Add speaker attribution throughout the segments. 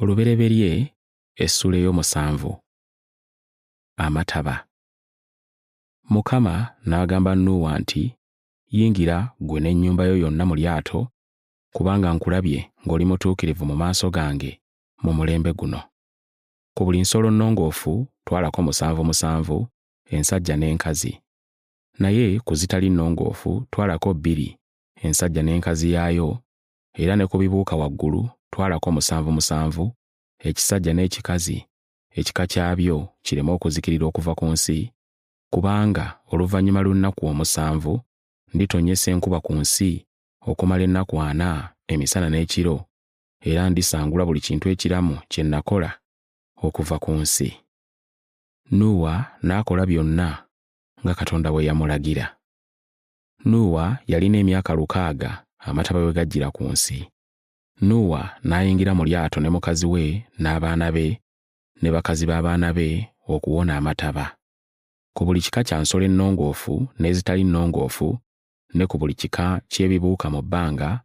Speaker 1: Olubereberye essuula ey'omusanvu. Amataba. Mukama n'agamba Nuuwa nti, Yingira ggwe n'ennyumba yo yonna mu lyato, kubanga nkulabye ng'oli mutuukirivu mu maaso gange mu mulembe guno. Ku buli nsolo nnongoofu twalako musanvu musanvu, ensajja n'enkazi. Naye ku zitali nnongoofu twalako bbiri, ensajja n'enkazi yaayo, era ne ku bibuuka waggulu twalako musanvu musanvu, ekisajja n'ekikazi, ekika kyabyo kireme okuzikirira okuva ku nsi, kubanga oluvannyuma lw'ennaku omusanvu nditonnyesa enkuba ku nsi okumala ennaku ana emisana n'ekiro, era ndisangula buli kintu ekiramu kye nakola okuva ku nsi. Nuuwa n'akola byonna nga Katonda bwe yamulagira. Nuuwa yalina emyaka 600 amataba we gajjira ku nsi. Nuuwa n'ayingira mu lyato ne mukazi we n'abaana be ne bakazi b'abaana be okuwona amataba. Ku buli kika kya nsolo ennongoofu n'ezitali nnongoofu ne ku buli kika ky'ebibuuka mu bbanga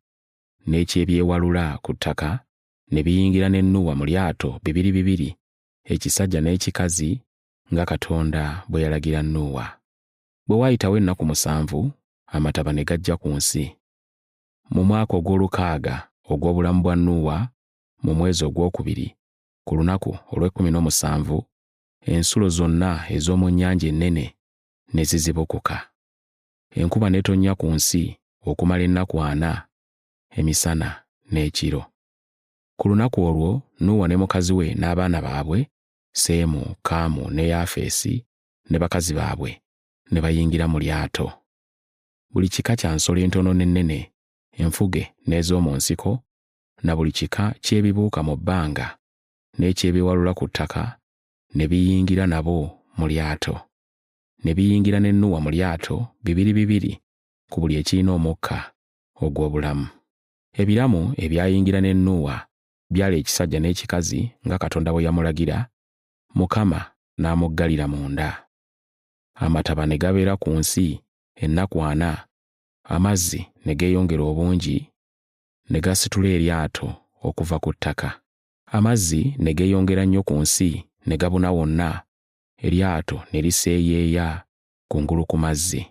Speaker 1: n'eky'ebyewalula ku ttaka ne biyingira ne Nuuwa mu lyato bibiri bibiri, ekisajja n'ekikazi nga Katonda bwe yalagira Nuuwa. Bwe waayitawo ennaku 7, amataba ne gajja ku nsi. Mu mwaka ogw'olukaaga ogw'obulamu bwa Nuuwa, mu mwezi ogwokubiri, ku lunaku olw'ekkumi n'omusanvu, ensulo zonna ez'omu nnyanja ennene ne zizibukuka. Enkuba n'etonnya ku nsi okumala ennaku 40, emisana n'ekiro. Ku lunaku olwo Nuuwa ne mukazi we n'abaana baabwe, Seemu, Kaamu ne Yafeesi ne bakazi baabwe ne bayingira mu lyato. Buli kika kya nsolo entono n'ennene, enfuge n'ez'omu nsiko, na buli kika ky'ebibuuka mu bbanga n'ekyebyewalula ku ttaka ne biyingira nabo mu lyato. Ne biyingira ne Nuuwa mu lyato bibiri bibiri ku buli ekirina omukka ogw'obulamu. Ebiramu ebyayingira ne Nuuwa byali ekisajja n'ekikazi nga Katonda bwe yamulagira, Mukama n'amuggalira munda. Amataba ne gabeera ku nsi ennaku 40, amazzi ne geeyongera obungi, ne gasitula eryato okuva ku ttaka. Amazzi ne geeyongera nnyo ku nsi ne gabuna wonna, eryato ne liseeyeeya kungulu ku mazzi.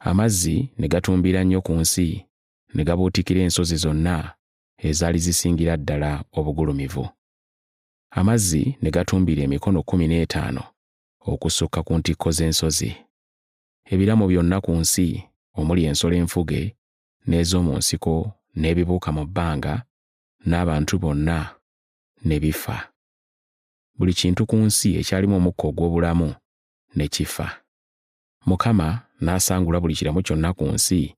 Speaker 1: Amazzi ne gatumbira nnyo ku nsi ne gabuutikira ensozi zonna ezaali zisingira ddala obugulumivu. Amazzi ne gatumbira emikono 15 okusukka ku ntikko z'ensozi. Ebiramu byonna ku nsi omuli ensolo enfuge n'ez'omu nsiko n'ebibuuka mu bbanga n'abantu bonna ne bifa. Buli kintu ku nsi ekyalimu omukka ogw'obulamu ne kifa. Mukama n'asangula buli kiramu kyonna ku nsi,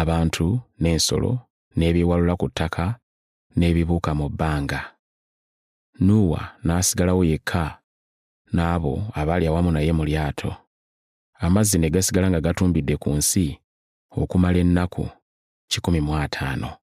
Speaker 1: abantu n'ensolo n'ebyewalula ku ttaka n'ebibuuka mu bbanga. Nuuwa n'asigalawo yekka n'abo abaali awamu naye mu lyato. Amazzi ne gasigala nga gatumbidde ku nsi okumala ennaku 150.